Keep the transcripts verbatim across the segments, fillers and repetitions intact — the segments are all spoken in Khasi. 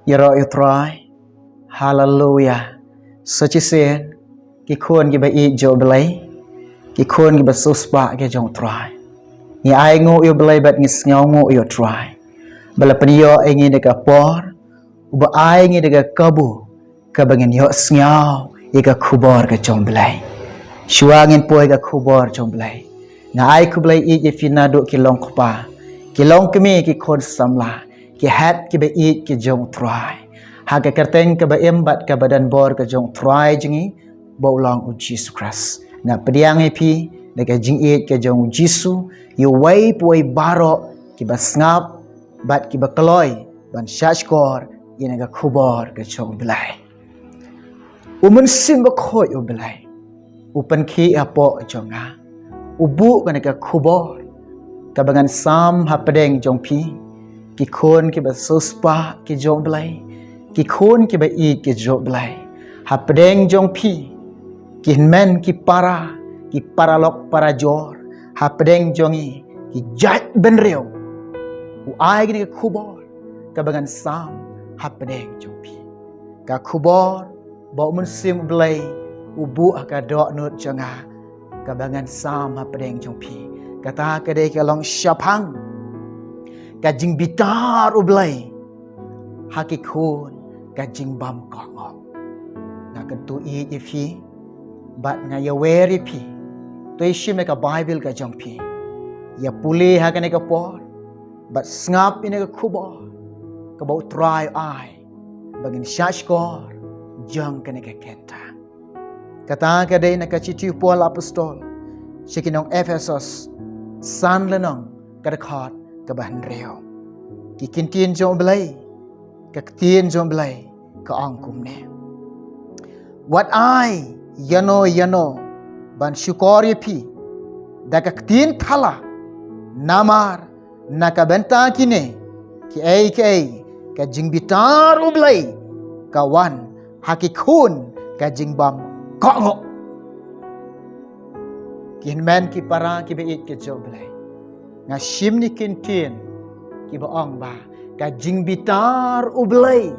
Ïaroh ïa u Trai. Haleluya. Sa shisien, ki khun kiba ïeit jong u Blei, ki khun kiba siewspah ki jong u Trai, ngi ainguh ïa u Blei bad ngi sngewnguh ïa u Trai ba la pynïoh ïa ngi da ka por, uba ai ngi da ka kabu kaba ngin ïohsngew ïa ka khubor ka jong u Blei. Shuwa ngin poi ha ka khubor jong u Blei, nga ai khublei ïeit ïa phi naduh ki long kpa, ki long kmie, ki khun samla, ki hep kiba ïeit ki jong u Trai, ha ka kyrteng kaba im bad kaba donbor ka jong u Trai jong ngi, ba u long u Jisu Khrist. Nga pdiang ïa phi da ka jingïeit ka jong u Jisu, ïa uwei pa uwei baroh kiba sngap bad kiba kloi ban shahshkor ïa kane ka khubor ka jong u Blei. U Mynsiem Bakhuid u Blei u pynkhih hapoh jong nga, u buh kane ka khubor kaba ngan sam hapdeng jong phi, ki khun kiba siewspah ki jong u Blei, ki khun kiba ïeit ki jong u Blei. Hapdeng jong phi, ki hynmen ki para, ki paralok parajor, hapdeng jong ngi, ki jaitbynriew, u ai kane ka khubor kaba ngan sam hapdeng jong phi. Ka khubor ba u Mynsiem u Blei u buh ha ka dohnud jong nga, kaba ngan sam hapdeng jong phi, kata ka dei ka long shaphang ka jingbitar u Blei ha ki khun ka jingbymkohnguh. Nga kyntu ïeit ïa phi bad nga ïawer ïa phi, to ïa shim ïa ka Baibl ka jong phi, ïa pule ha kane ka por bad sngap ïa kane ka khubor kaba u Trai u ai ba ngin shahshkor jong kane ka kynta. Kata ka dei na ka shithi u Paul Apostol sha ki nong Ephesos, san lynnong, ka dkhot kaba hynriew. Ki ktien jong u Blei, ka ktien jong u Blei ka ong kumne: Wat ai ïano ïano ban shukor ïa phi da ka ktien thala, namar na ka bynta kine kiei kiei ka jingbitar u Blei ka wan ha ki khun ka jingbymkohnguh. Ki hynmen ki para kiba ïeit ki jong u Blei, nga shim ne ki ktien kiba ong ba ka jingbitar u Blei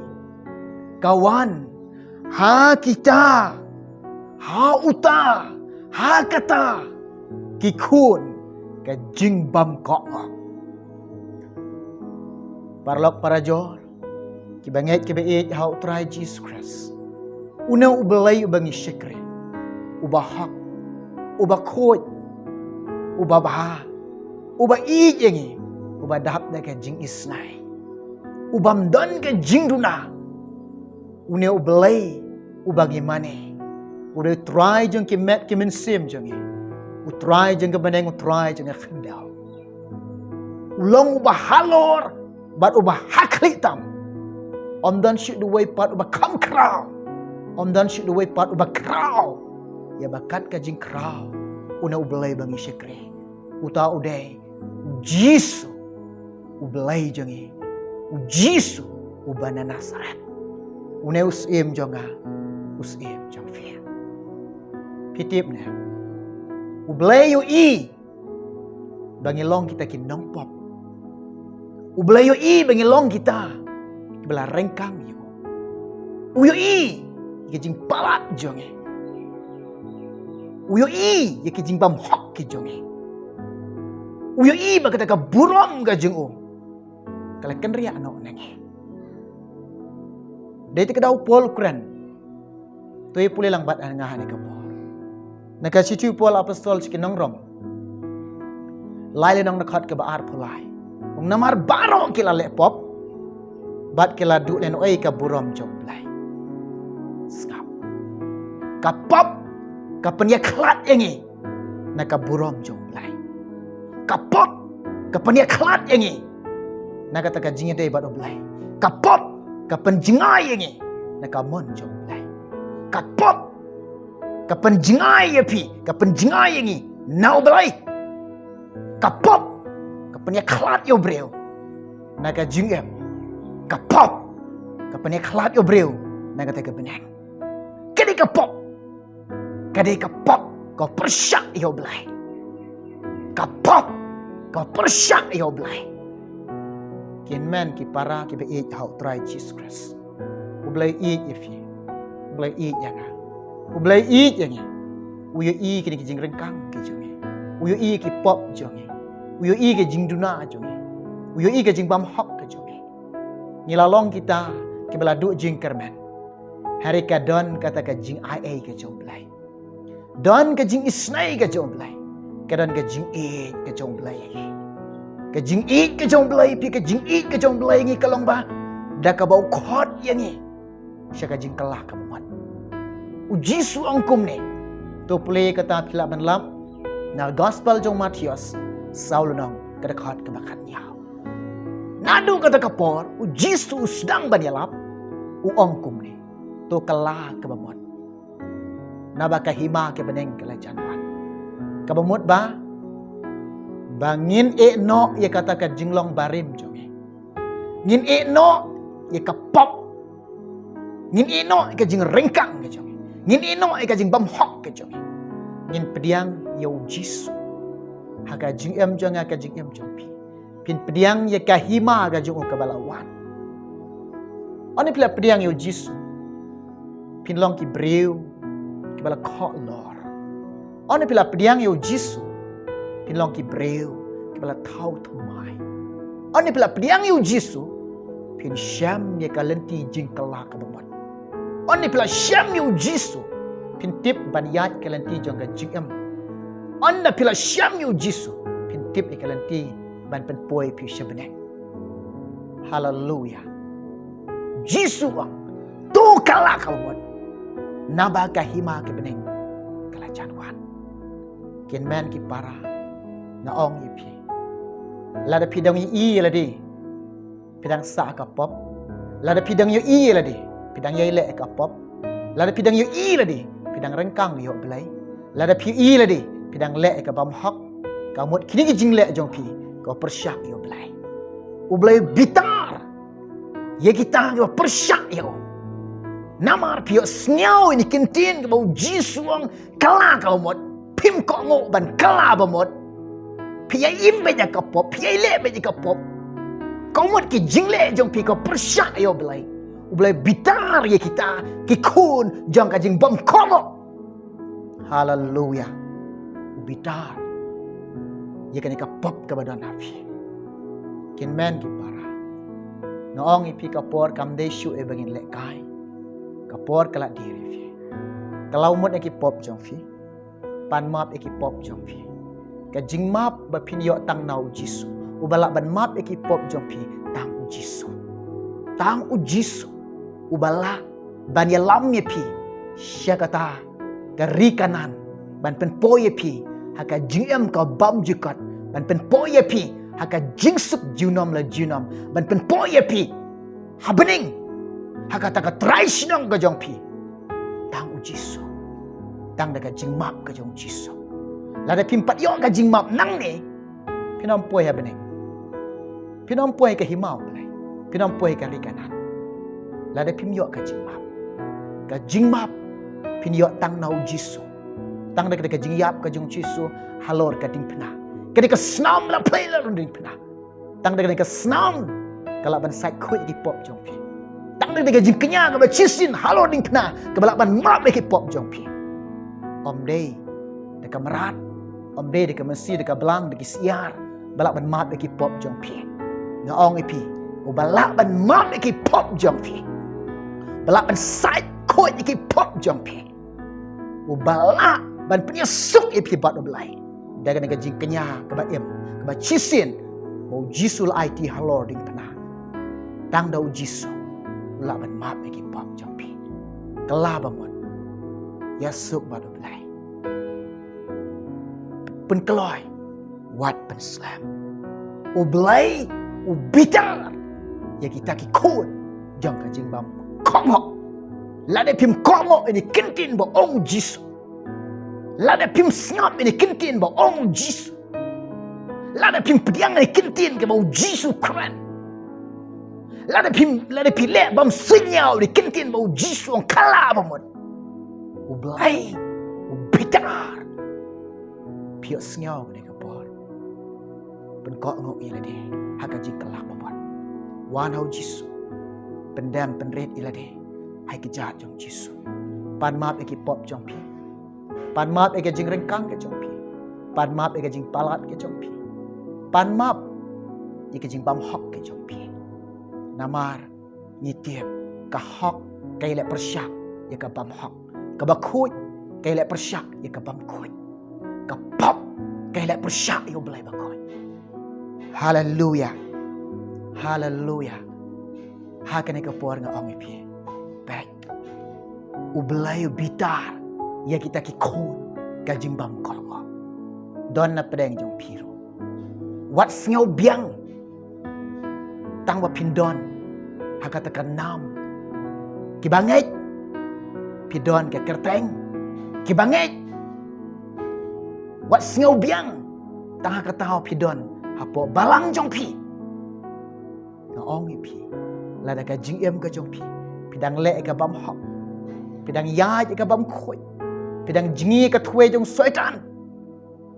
ka wan ha kita, ha uta, ha kata ki khun ka jingbymkohnguh. Paralok parajor kiba ngeit kiba ïeit ha u Trai Jisu Khrist, une u Blei uba ngi shakri, uba hok, uba khuid, uba bha, uba ïeit ïa ngi, uba dap da ka jingisnei, ubym don ka jingduna. Une u Blei uba ngi mane, u dei u Trai jong ki met ki mynsiem jong ngi, u Trai jong ka bneng, u Trai jong ka khyndew. U long uba halor bad uba hakhlieh tam. Ym don shuh da uwei pat uba kham khraw, ym don shuh da uwei pat uba khraw ïa ba kat ka jingkhraw une u Blei ba ngi shakri. Uta u dei u Jisu, u Blei jong ngi, u Jisu uba na Nasaret. Une u Syiem jong nga, u Syiem jong phi. Phi tip ne, u Blei u ïohi ba ngi long kita ki nongpop. U Blei u ïohi ba ngi long kita kiba la ryngkang ïa u. U ïohi ïa ki jingpalat jong ngi. U ïohi ïa ki jingbymhok ki jong ngi. U ïohi ba kata ka burom ka jong u ka la kynriah noh na ngi. Dei te ka daw u Paul u kren. To ïa pule lang bad nga ha kane ka por. Na ka shithi u Paul Apostol sha ki nong Rom, lai lynnong, dkhot kaba arphew lai. Ong namar baroh ki la leh pop bad ki la duh lehnohei ka burom jong u Blei. Sngap. Ka pop ka pynïakhlad ïa ngi na ka burom jong u Blei. Ka pop ka pynïakhlad ïa ngi na kata ka jingïadei bad u Blei. Ka pop ka pynjngai ïa ngi na ka mon jong u Blei. Ka pop ka pynjngai ïa phi, ka pynjngai ïa ngi na u Blei. Ka pop ka pynïakhlad ïa u briew na ka jingim. Ka pop ka pynïakhlad ïa u briew na kata ka bneng. Ka dei ka pop, ka dei ka pop ka pyrshah ïa u Blei. Ka pop ka pyrshah ïa u Blei. Ki hynmen ki para kiba ïeit ha u Trai Jisu Khrist, U Blei u ïeit ïa phi. U Blei u ïeit ïa nga. U Blei u ïeit ïa ngi. U ïohi kine ki jingryngkang ki jong ngi. U ïohi ki pop jong ngi. U ïohi ki jingduna jong ngi. U ïohi ki jingbymhok ki jong ngi. Ngi la long kita kiba la duh jingkyrmen. Hynrei ka don kata ka jingai ei ka jong U Blei. Don ka jingisynei ka jong U Blei. Ka don ka jingïeit ka jong U Blei ïa ngi. Ka jingïeit ka jong U Blei, phi, ka jingïeit ka jong U Blei ïa ngi ka long ba da kaba u khot ïa ngi sha ka jingkylla kaba mut. U Jisu u ong kumne. To pule kata phi lah ban lap na gospel jong Mathaios saw lynnong ka dkhot kaba khatñiaw. Naduh kata ka por u Jisu u sdang ban ïalap, u ong kumne. To kylla kaba mut. Naba ka hima ka bneng ka la jan wan. Kaba mut ba, ba ngin ïeh noh ïa kata ka jinglong barim jong ngi. Ngin ïeh noh ïa ka pop. Ngin ïeh noh ïa ka jingryngkang ka jong ngi. Ngin ïeh noh ïa ka jingbymhok ka jong ngi. Ngin pdiang ïa u Jisu ha ka jingim jong nga, ka jingim jong phi. Phin pdiang ïa ka hima ka jong u kaba la wan. Ynda phi la pdiang ïa u Jisu, phin long ki briew kiba la khohlor. Ynda phi la pdiang ïa u Jisu, phin long ki briew kiba la thaw thymmai. Ynda phi la pdiang ïa u Jisu, phin shem ïa ka lynti jingkylla kaba mut. Ynda phi la shem ïa u Jisu, phin tip ban ïaid ka lynti jong ka jingim. Ynda phi la shem ïa u Jisu, phin tip ïa ka lynti ban pynpoi phi sha bneng. Haleluya. Jisu u ong, to kylla kaba mut. Naba ka hima ka bneng ka la jan wan. Ki hynmen ki para, nga ong ïa phi, lada phi dang ïohi ïa lade phi dang sah ha ka pop, lada phi dang ïohi ïa lade phi dang ïai leh ha ka pop, lada phi dang ïohi ïa lade phi dang ryngkang ïa u Blei, lada phi ïohi ïa lade phi dang leh ha ka bymhok, ka mut kine ki jingleh jong phi ka pyrshah ïa u Blei. U Blei u bitar ïa kita kiba pyrshah ïa u. Namar phi ïohsngew ïa kine ki ktien kaba u Jisu u ong, kylla kaba mut. Phim kohnguh ban kylla ba mut. Phi ïai im beit ïa ka pop, phi ïai leh beit ïa ka pop. Ka mut ki jingleh jong phi ka pyrshah ïa u Blei. U Blei u bitar ïa kita ki khun jong ka jingbymkohnguh. Haleluya. U bitar ïa kane ka pop kaba don ha phi. Ki hynmen ki para, nga ong ïa phi, ka por kam dei shuh ïa ba ngin lehkai. Ka por ka la dier ïa phi. Kylla mut ïa ki pop jong phi. Pan map ïa ki pop jong phi. Ka jingmap ba phin ïoh tang na u Jisu. Uba lah ban map ïa ki pop jong phi tang u Jisu. Tang u Jisu uba lah ban ïalam ïa phi sha kata ka ri Kanaan, ban pynpoi ïa phi ha ka jingim ka bymjukut, ban pynpoi ïa phi ha ka jingsuk junom la junom, ban pynpoi ïa phi ha bneng ha kata ka trai shnong ka jong phi. Tang u Jisu. Tang da ka jingmap ka jong u Jisu. Lada phim pat ïoh ka jingmap nangne, phin ym poi ha bneng. Phin ym poi ha ka hima u Blei. Phin ym poi ha ka ri Kanaan. Lada phim ïoh ka jingmap. Ka jingmap phin ïoh tang na u Jisu. Tang da ka, da ka jingïap ka jong u Jisu halor ka diengphna. Ka dei ka snam la plie la rung diengphna. Tang da ka, da ka snam ka lah ban sait khuid ïa ki pop jong phi. Tang da ka, da ka jingkñia kaba shisien halor diengphna kaba lah ban map ïa ki pop jong phi. Ym dei da ka mrad, ym dei da ka mynsiem, da ka blang, da ki syiar ba lah ban map ïa ki pop jong phi. Nga ong ïa phi, uba lah ban map ïa ki pop jong phi, ba lah ban sait khuid ïa ki pop jong phi, uba lah ban pynïasuk ïa phi bad u Blei da kane ka jingkñia kaba im, kaba shisien, ba u Jisu u la aiti halor diengphna. Tang da u Jisu u lah ban map ïa ki pop jong phi. Kylla ba mut. Ïasuk bad u Blei. Pynkloi, wat pynslem. U Blei u bitar ïa kita ki khun jong ka jingbymkohnguh. Lada phim kohnguh ïa kine ki ktien ba ong u Jisu, lada phim sngap ïa kine ki ktien ba ong u Jisu, lada phim pdiang ïa kine ki ktien kaba u Jisu u kren, lada phim, lada phi leh bymsuidñiew ïa kine ki ktien ba u Jisu u ong, kylla ba mut, u Blei u bitar. Phi ïohsngew kane ka por. Pynkohnguh ïa lade ha ka jingkylla ba mut. Wan ha u Jisu. Pyndem pynrit ïa lade. ha i kjat jong Jisu. Pan map ïa ki pop jong phi. Pan map ïa ka jingryngkang ka jong phi. Pan map ïa ka jingpalat ka jong phi. Pan map ïa ka jingbymhok ka jong phi. Namar ngi tip, ka hok ka ïaleh pyrshah ïa ka bymhok. Kaba khuid ka ïaleh pyrshah ïa ka bymkhuid. Ka pop ka ïaleh pyrshah ïa U Blei bakhuid. Haleluya. Haleluya. Ha kane ka por nga ong ïa phi, peit, U Blei u bitar ïa kita ki khun ka jingbymkohnguh. Don na pdeng jong phi ruh. Wat sngew biang tang ba phin don ha kata ka nam. Kiba ngeit phi don ka kyrteng. Kiba ngeit, wat sngew biang tang ha kata ba phi don hapoh balang jong phi. Nga ong ïa phi, lada ka jingim ka jong phi, phi dang leh ïa ka bymhok, phi dang ïaid ïa ka bymkhuid, phi dang jngi ïa ka thwei jong Soitan,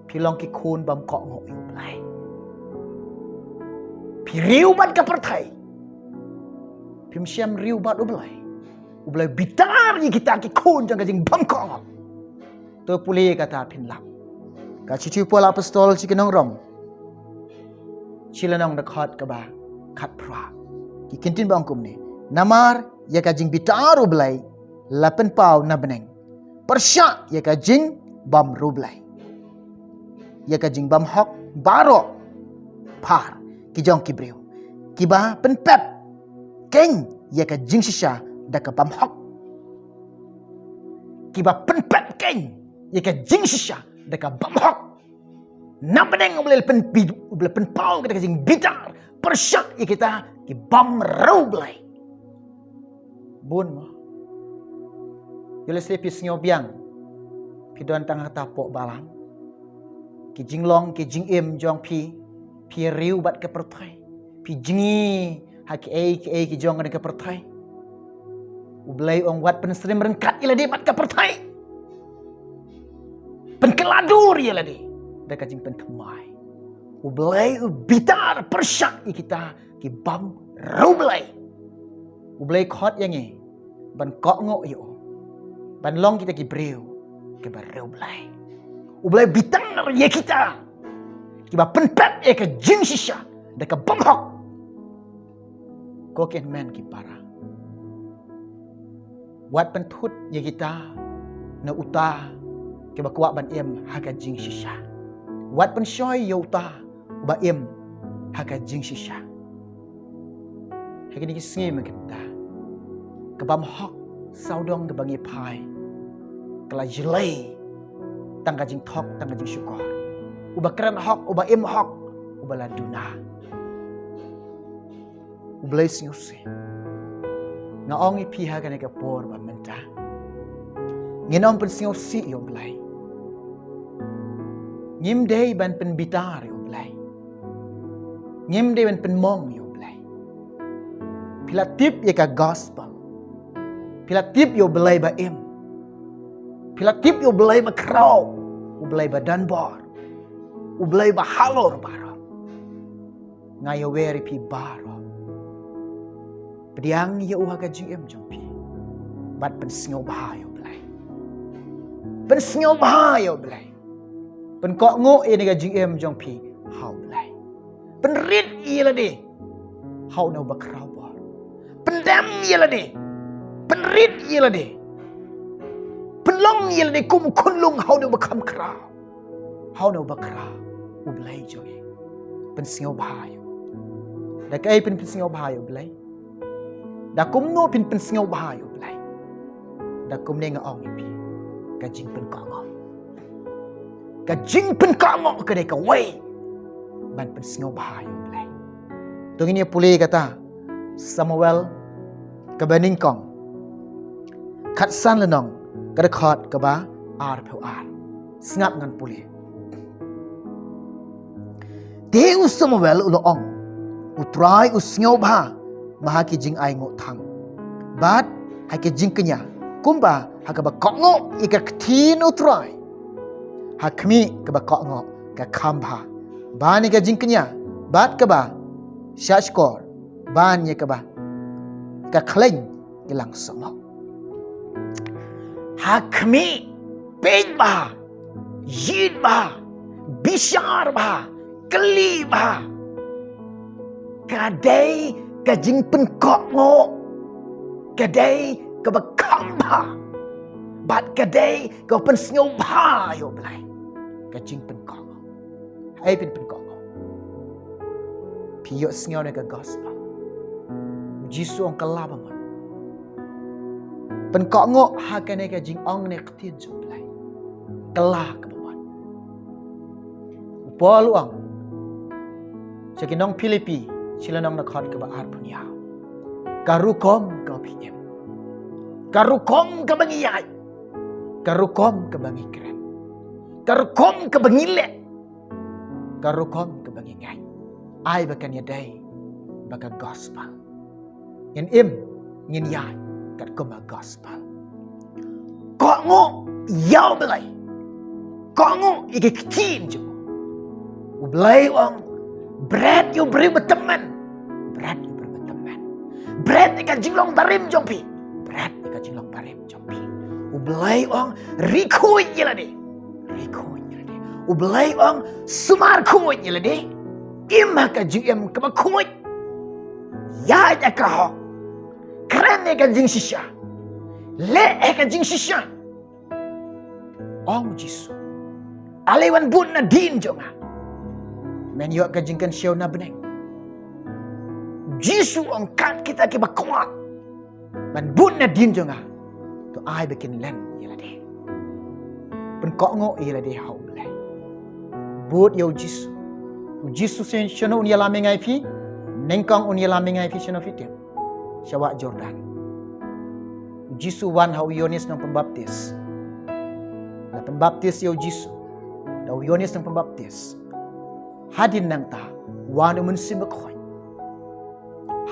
phi long ki khun bymkohnguh ïa U Blei. Phi riew bad ka pyrthei, phim shym riew bad U Blei. U Blei bitar ïa kita ki khun jong ka jingbymkohnguh. To pule kata phin lap. Ka shithi u Paul apostol sha ki nong Rom, shi lynnong, dkhot kaba khatphra. Ki kyntien ba ong kumne: Namar ïa ka jingbitar U Blei la pynpaw na bneng pyrshah ïa ka jingbymriewblei, ïa ka jingbymhok baroh phar ki jong ki briew, kiba pynpep keiñ ïa ka jingshisha da ka bymhok. Kiba pynpep keiñ ïa ka jingshisha da ka bymhok. Na bneng U Blei la pynpi-, U Blei la pynpaw kata ka jingbitar pyrshah ïa kita ki bymriewblei. Bun mo. Ïoh lehse phi sngew biang phi don tang ha kata hapoh balang. Ki jinglong ki jingim jong phi, phi riew bad ka pyrthei. Phi jngi ha kiei kiei ki jong ka pyrthei. U Blei u ong wat pynsyriem ryngkat ïa lade bad ka pyrthei. Pynkylla dur ïa lade da ka jingpynthymmai. U Blei u bitar pyrshah ïa kita ki bymriewblei. U Blei khot ïa ngi ban kohnguh ïa u, ban long kita ki briew kiba riewblei. U Blei bitar ïa kita kiba pynpep ïa ka jingshisha da ka bymhok. Ko ki hynmen ki para, wat pynthut ïa kita na uta kiba kwah ban im ha ka jingshisha. Wat pynshoi ïa uta uba im ha ka jingshisha. Ha kine ki sngi mynta, ka bymhok sawdong kaba ngi phai, ka la jlei tang ka jingthok, tang ka jingshukor. Uba kren hok, uba im hok, uba la duna. U Blei sngewsih. Nga ong ïa phi ha kane ka por ba mynta, ngin ym pynsngewsih ïa U Blei. Ngim dei ban pynbitar ïa U Blei. Ngim dei ban pynmong ïa U Blei. Phi la tip ïa ka gospel. Phi la tip ïa U Blei ba im. Phi la tip ïa U Blei ba khraw, U Blei ba donbor, U Blei ba halor baroh. Nga ïawer ïa phi baroh, pdiang ïa u ha ka jingim jong phi bad pynsngewbha ïa U Blei. Pynsngewbha ïa U Blei. Pynkohnguh ïa ka jingim jong phi ha U Blei. Pynrit ïa lade ha une uba khraw bor. Pyndem ïa lade. Pynrit ïa lade. Pynlong ïa lade kum u khunlung ha une uba kham khraw, ha une uba khraw, U Blei jong ngi. Pynsngewbha ïa u. Da kaei phin pynsngewbha ïa U Blei? Da kumno phin pynsngewbha ïa U Blei? Da kumne nga ong ïa phi, ka jingpynkohnguh. Ka jingpynkohnguh ka dei kawei ban pynsngewbha ïa U Blei. To ngin ïa pule kata Samuel kaba nyngkong, khatsan lynnong, ka dkhot kaba arphew ar. Sngap ngan pule. Te u Samuel u la ong, U Trai u sngewbha ma ha ki jingainguh thang bad ha ki jingkñia, kumba ha kaba kohnguh ïa ka ktien U Trai. Ha khmih kaba kohnguh ka kham bha, ban ïa ka jingkñia, bad kaba shahshkor, ban ïa kaba ka khleiñ ki lang sohmoh. Ha khmih, peit bha, ïeit bha, bishar bha, kylli bha. Ka dei ka jingpynkohnguh, ka dei kaba kham bha, bad ka dei kaba pynsngewbha ïa U Blei. Ka jingpynkohnguh. Ai pynkohnguh. Phi ïohsngew ne ka gospel. U Jisu ong kylla ba mut. Pynkohnguh ha kane ka jingong ne ka ktien jong U Blei. Kylla kaba mut. U Paul u ong sha ki nong Philippi, shi lynnong na khot kaba arphew hynñiew. Ka rukom kaba phi im. Ka rukom kaba ngi ïaid. Ka rukom kaba ngi kren. Ka rukom kaba ngi leh. Ka rukom kaba ngi ngeit. Ai ba kan ïadei bad ka gospel. Ngin im, ngin ïaid katkum ka gospel. Kohnguh ïa U Blei. Kohnguh ïa ki ktien jong U Blei. U Blei u ong, bret ïa u briew ba tymmen. Bret ïa u briew ba tymmen. Bret ïa ka jinglong barim jong phi. Bret ïa ka jinglong barim jong phi. U Blei u ong, ri khuid ïa lade. Ri khuid ïa lade. U Blei u ong, sumar khuid ïa lade. Im ha ka jingim kaba khuid. Ïaid ha ka hok. Kren ïa ka jingshisha. Leh ïa ka jingshisha. Ong Jisu, ale wan bud nadien jong nga. Men ïoh ka jingkynshew na bneng. Jisu ong, kat kita kiba kwah ban bud nadien jong nga, to ai ba kin len ïa lade. Pynkohnguh ïa lade ha U Blei. Bud ïa U Jisu. U Jisu shen shano un ïalam ïa nga ïa phi? Nyngkong un ïalam ïa nga ïa phi shano phi tip? Sha wah Jordan. U Jisu wan ha u Ïoannis Nongpynbaptis. La pynbaptis ïa U Jisu da u Ïoannis Nongpynbaptis. Hadien nangta wan u Mynsiem Bakhuid.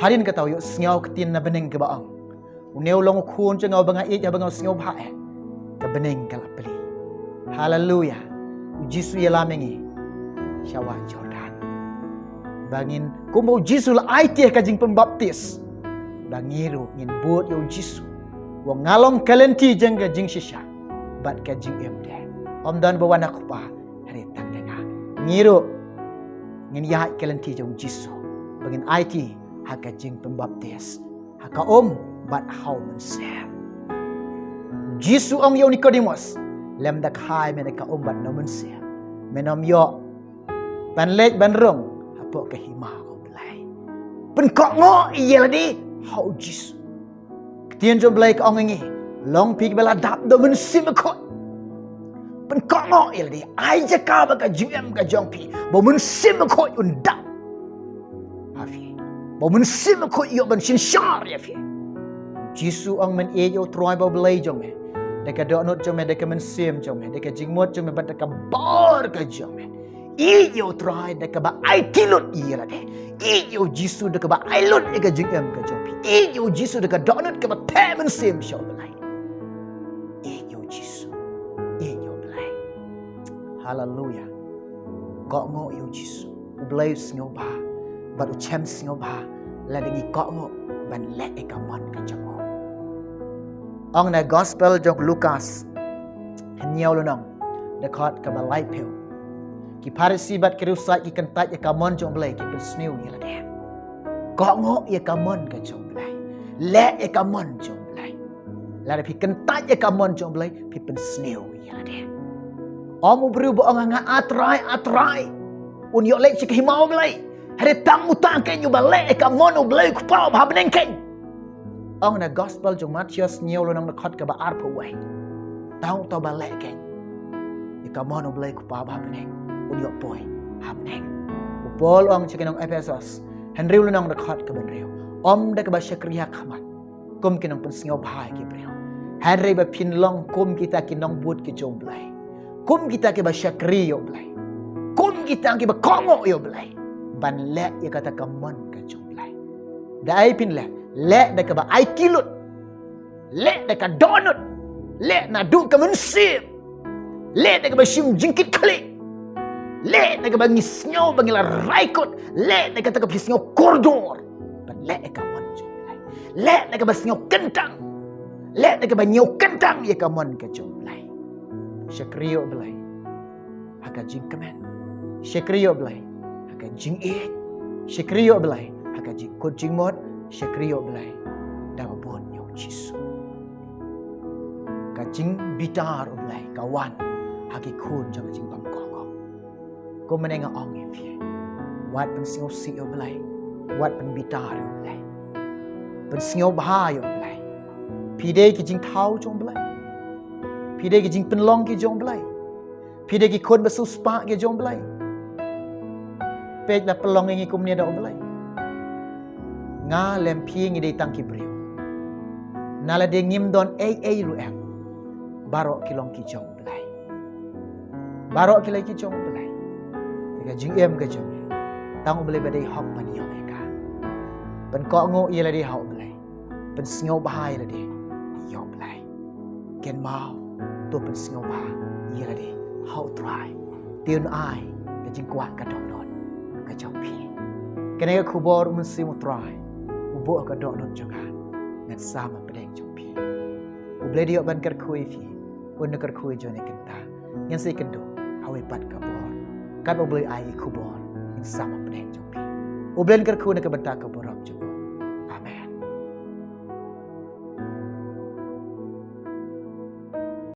Hadien kata u ïohsngew ktien na bneng kaba ong, une u long u Khun jong nga uba nga ïeit, haba nga u sngewbha eh. Ka bneng ka la plie. Haleluya. U Jisu ïalam ïa ngi sha wah Jordan. Ba ngin, kumba U Jisu la aiti ha ka jingpynbaptis, ba ngi ruh ngin bud ïa U Jisu. Ba nga long ka lynti jong ka jingshisha bad ka jingim de. Ym don ba wan ha U Kpa, hynrei tang da nga. Ngi ruh ngin ïaid ka lynti jong U Jisu ba ngin aiti ha ka jingpynbaptis ha ka um bad ha u Mynsiem. U Jisu ong ïa u Nikodimos, lymda kha ïa me na ka um bad na u Mynsiem, men ym ïoh ban leit ban rung hapoh ka hima U Blei. Pynkohnguh ïa lade ha U Jisu. Ktien jong U Blei ka ong ïa ngi, long phi kiba la dap da u Mynsiem Bakhuid. Pynkohnguh ïa lade, ai jaka ba ka jingim ka jong phi ba u Mynsiem Bakhuid un dap ha phi. Ba u Mynsiem Bakhuid ïoh ban synshar ïa phi. Jisu ong, men ïeit ïa U Trai ba U Blei jong me da ka dohnud jong me, da ka mynsiem jong me, da ka jingmut jong me bad da ka bor ka jong me. Ïeit ïa U Trai da kaba aiti lut ïa lade. Ïeit ïa U Jisu da kaba ai lut ïa ka jingim ka jong phi. Ïeit ïa U Jisu da ka dohnud kaba theh mynsiem sha U Blei. Ïeit ïa U Jisu. Ïeit ïa U Blei. Haleluya. Kohnguh ïa U Jisu. U Blei u sngewbha bad u shem sngewbha lada ngi kohnguh ban leh ïa ka mon ka jong u. Ong na gospel jong u Lukas, hynñiew lynnong, dkhot kaba laiphew. Ki Pharisi bad ki riewstad ki kyntait ïa ka mon jong U Blei, ki pynsniew ïa lade. Kohnguh ïa ka mon ka jong U Blei. Leh ïa ka mon jong U Blei. Lada phi kyntait ïa ka mon jong U Blei, phi pynsniew ïa lade. Ym u briew ba ong, nga, A Trai, A Trai, un ïoh leit sha ka hima U Blei. Hynrei tang uta keiñ uba leh ïa ka mon U Blei U Kpa uba ha bneng keiñ. Ong na gospel jong u Mathaios, hynñiew lynnong, dkhot kaba arphew wei. Tang uta uba leh keiñ ïa ka mon U Blei U Kpa uba ha bneng, un ïoh poi ha bneng. U Paul u ong sha ki nong Ephesos, hynriew lynnong, dkhot kaba hynriew, ym da kaba shakri ha khmat kum ki nongpynsngewbha ïa ki briew, hynrei ba phin long kum kita ki nongbud ki jong U Blei, kum kita kiba shakri ïa U Blei, kum kita kiba kohnguh ïa U Blei, ban leh ïa kata ka mon ka jong U Blei. Da ei phin leh? Leh da kaba aiti lut. Leh da ka dohnud. Leh naduh ka mynsiem. Leh da kaba shim jingkitkhlieh. Leh da kaba ngi sngew ba ngi la rai kut. Leh da kata kaba phi sngew kordor ban leh ïa ka mon jong U Blei. Leh da kaba sngew kyntang. Leh da kaba ñiew kyntang ïa ka mon ka jong U Blei. Shakri ïa U Blei ha ka jingkmen. Shakri ïa U Blei ha ka jingïeit. Shakri ïa U Blei ha ka jingkut jingmut. Shakri ïa U Blei da kaba bud ïa U Jisu. Ka jingbitar U Blei ka wan ha ki khun jong ka jingbymkohnguh. Kumne nga ong ïa phi, wat pynsngewsih ïa U Blei, wat pynbitar ïa U Blei. Pynsngewbha ïa U Blei. Phi dei ki jingthaw jong U Blei. Phi dei ki jingpynlong ki jong U Blei. Phi dei ki khun ba siewspah ki jong U Blei. Peit la pynlong ïa ngi kumne da U Blei. Nga lem phi ngi dei tang ki briew. Na lade ngim don ei ei ruh em. Baroh ki long ki jong U Blei. Baroh ki long ki jong U Blei. Te ka jingim ka jong ngi, tang U Blei ba dei hok ban ïoh ïa ka. Pynkohnguh ïa lade ha U Blei. Pynsngewbha ïa lade ïa U Blei. Kynmaw, to pynsngewbha ïa lade ha U Trai. Te Un ai ka jingkwah ka dohnud ka jong phi. Kane ka khubor U Mynsiem U Trai u buh ha ka dohnud jong nga. Ngan sam ha pdeng jong phi. U Blei u dei ban kyrkhu ïa phi. Un kyrkhu ïa jong ngi kynta. Ngin sa ïakynduh ha kawei pat ka por. Katba U Blei ai i khubor, ngin sam ha pdeng jong phi. U Blei un kyrkhu na ka bynta ka bor.